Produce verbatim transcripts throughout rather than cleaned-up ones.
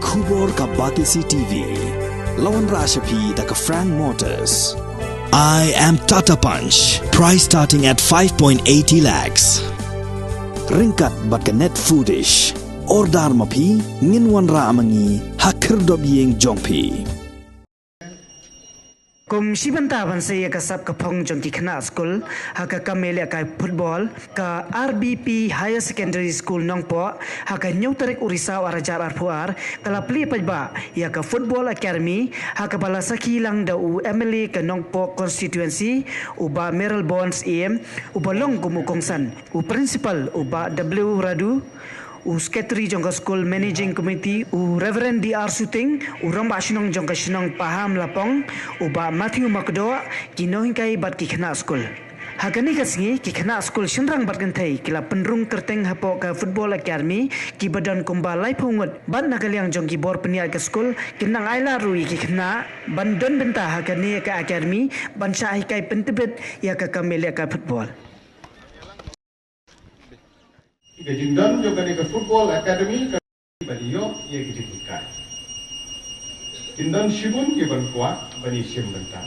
Khubor ka Batesi T V. La wanrah sha phi da ka Frank Motors. I am Tata Punch. Price starting at five point eighty lakhs. Ryngkat bad ka Net Foodish. Order ma phi, ngin wanrah ma ngi ha khyrdop ïing jong phi. Kum shi bynta ban sei ïa ka sap ka phong jong ki khynnah skul ha ka kam ïalehkai football, ka R B P Higher Secondary School Nongpoh ha ka hynñiew tarik u Risaw ar hajar arphew ar ka la plie paidbah ïa ka Football Academy, ha kaba la sakhi lang da u M L A ka Nongpoh Constituency, u Bah Mayralborn Syiem, uba long kum u kongsan, u Principal u Bah W Radu, u Secretary jong ka skul, Managing Committee u Reverend D R Suting, u Rangbah Shnong jong ka shnong Pahamlapong u Bah Matthew Makdoh, ki nonghikai bad ki khynnah skul. Ha kane ka sngi, ki khynnah skul shynrang bad kynthei ki la pynrung kyrteng hapoh ka Football Academy, kiba don kumba laiphew ngut, bad na ka liang jong ki bor pynïaid ka skul, kin nang ailad ruh ïa ki khynnah ban don bynta ha kane ka academy ban shah hikai pyntbit ïa ka kam ïalehkai football. Ka jingdon jong kane ka Football Academy ka ban ïoh ïa ki jinghikai. Kin don shibun ki ban kwah ban ïashim bynta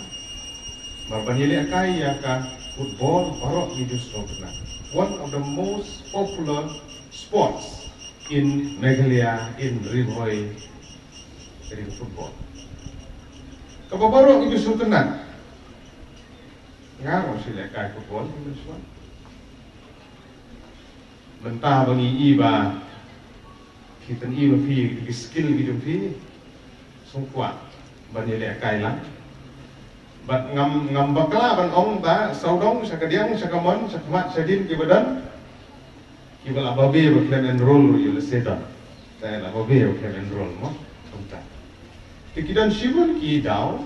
namar ban ïalehkai ïa ka football baroh ngi ju sngewtynnat. One of the most popular sports in Meghalaya, in Ri Bhoi, ka dei ka football. Kaba baroh ngi ju sngewtynnat. Nga ruh nga shu lehkai football, nga shu. Mynta ba ngi i ba phi pyni ma phi ki skill ki jong phi, sngewkwah ban ïalehkai lang. Bad ngam, ngam bakla ban ong ba sawdong sha kadiang, sha kamon, sha khmat, sha dien kiba don, kiba lah babe ba khlem enroll ruh ïa la season. Te lah babe ba khlem enroll mo. Kumta. Te ki don shibun ki daw.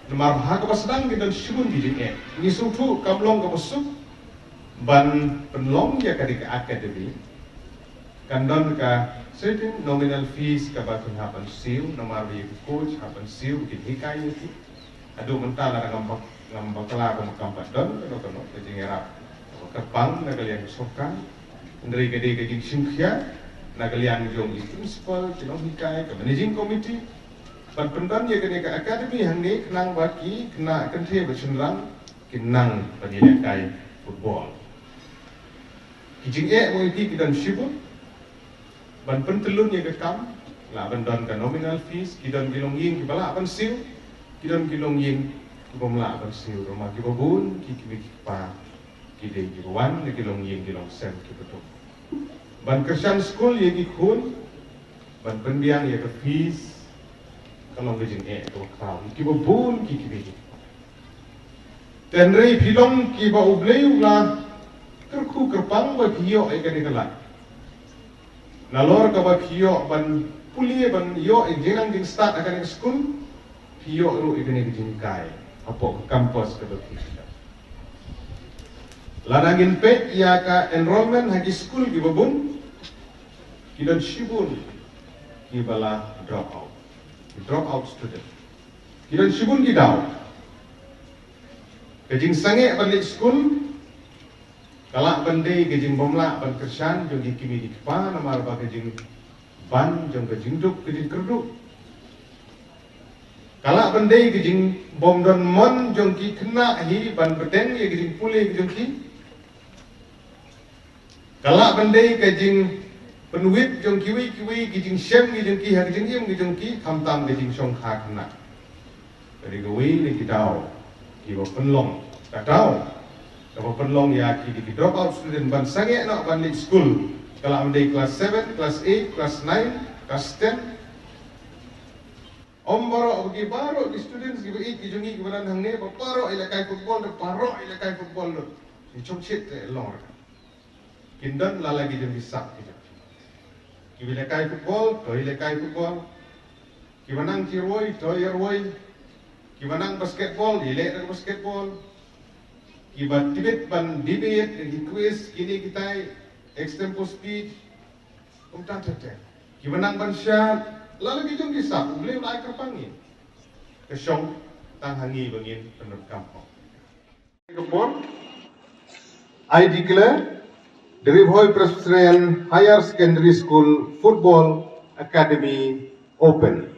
Namar ha kaba sdang ki don shibun ki jingeh. Ngi sngewthuh kam long kaba suk ban pynlong ïa ka dei ka academy. Kan don ka certain nominal fees kaba kin hap ban siew namar ba ïa ki coach hap ban siew, kin hikai ïa ki. Haduh mynta lada ngam bak-, ngam bakla ba ma kam pat don kano kano ka jingïarap kaba kyrpang na ka liang ka sorkar. Hynrei ka dei ka jingshim khia na ka liang jong i principal, ki nonghikai, ka managing committee, ban pyndon ïa kane ka academy hangne khnang ba ki khynnah kynthei bad shynrang kin nang ban ïalehkai football. Ki jingeh mo iti ki don shibun. Ban pyntyllun ïa ka kam, lah ban don ka nominal fees, ki don ki longïing kiba lah ban siew, ki don ki longïing kibym lah ban siew, namar kiba bun ki kmie ki kpa ki dei kiba wan na ki longïing ki longsem kiba duk. Ban kyrshan skul ïa ki khun, ban pynbiang ïa ka fees, ka long ka jingeh kaba khraw ïa kiba bun ki kmie ki kpa. Hynrei phi long kiba U Blei u la kyrkhu kyrpang ba phi ïoh ïa kane ka lad. Nalor kaba phi ïoh ban pule ban ïoh ïa ka jingnang jingstad ha kane ka skul, phi ïoh ruh ïa kane ka jinghikai hapoh ka campus kaba phi ïoh. Lada ngin peit ïa ka enrollment ha ki skul kiba bun, ki don shibun kiba la drop out. Ki drop out student. Ki don shibun ki daw. Ka jingsangeh ban leit skul ka lah ban dei ka jingbymlah ban kyrshan jong ki kmie ki kpa namar ba ka jingban jong ka jingduk ka jingkyrduh. Ka lah ban dei ka jingbymdon mon jong ki khynnah hi ban bteng ïa ka jingpule ka jong ki. Ka lah ban dei ka jingpynwit jong kiwei kiwei ki jingshem ki jong ki ha ka jingim ki jong ki, khamtam ka jingshongkha khynnah. Ka dei kawei na ki daw kiba pynlong, ka daw kaba pynlong ïa ki, ki drop out student ban sangeh noh ban leit skul. Ka lah ban dei class seven, class eight, class nine, class ten. Ym baroh, ki baroh ki students kiba ïeit ki jong ngi kiba don hangne, ba baroh i lehkai football, da baroh i lehkai football lut. Ki chongshit te long. Kin don la la ki jong ki sap ki jong ki. Kiba lehkai football, to i lehkai football. Kiba nang ïarwai, to ïarwai. Kiba nang basketball, i leh da basketball. Kiba tbit ban debate, ki quiz, kine kitai, extempore speech. Kumta te te. Kiba nang ban shad, la la ki jong ki sap, U Blei u la ai kyrpang ïa ngi. Ka shong tang ha ngi ba ngin pyndonkam. Ka por, I declare The Ri Bhoi Presbyterian Higher Secondary School Football Academy Open.